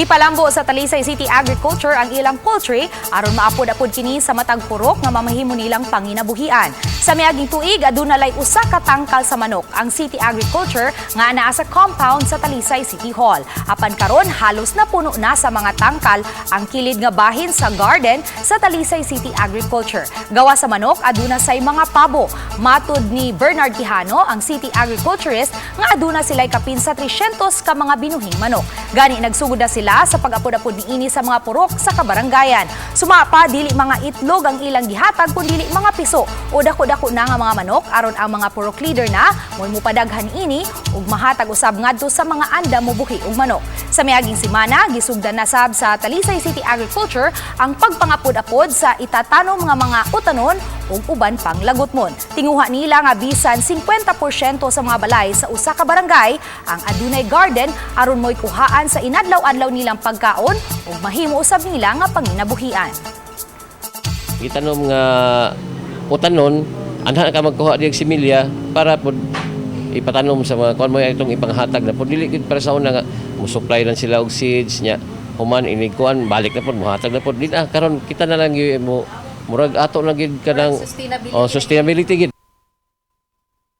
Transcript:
Gipalambo sa Talisay City Agriculture ang ilang poultry aron maapod-apod kini sa matag purok nga mamahimo nilang panginabuhian. Sa miaging tuig, aduna lay usa ka tangkal sa manok ang City Agriculture nga naa sa compound sa Talisay City Hall. Apan karon, halos napuno na sa mga tangkal ang kilid nga bahin sa garden sa Talisay City Agriculture. Gawa sa manok, aduna say mga pabo. Matud ni Bernard Quijano, ang city agriculturist, nga aduna sila'y kapin sa 300 ka mga binuhing manok. Gani nagsugod na sila sa pag-apod-apod niini sa mga purok sa kabaranggayan. Sumapa, dili mga itlog ang ilang gihatag kun dili mga piso o dako-dako na nga mga manok aron ang mga purok leader na mo'y mupadaghan ini ug mahatag usab ngadto sa mga andam mobuhi og manok. Sa miaging semana, gisugdan na sab sa Talisay City Agriculture ang pagpangapod-apod sa itatanom nga mga utanon ug uban pang lagutmon. Tinguha nila nga bisan 50% sa mga balay sa usa ka barangay ang adunay garden aron mo'y kuhaan sa inadlaw-adlaw nilang pagkaon ug mahimo usab nila nga panginabuhian. Gitanom nga utanon, anha ka magkuha diyag similya para pod ipatanom sa mga kuan mo itong ipanghatag na pod. Dili gid para sa una nga mo supply lang sila og seeds nya, human inig kuan, balik na pod, mohatag na pod. Di na karon, kita na lang gyud mo, murag ato na gid kanang Sustainability. Oh, sustainability gid.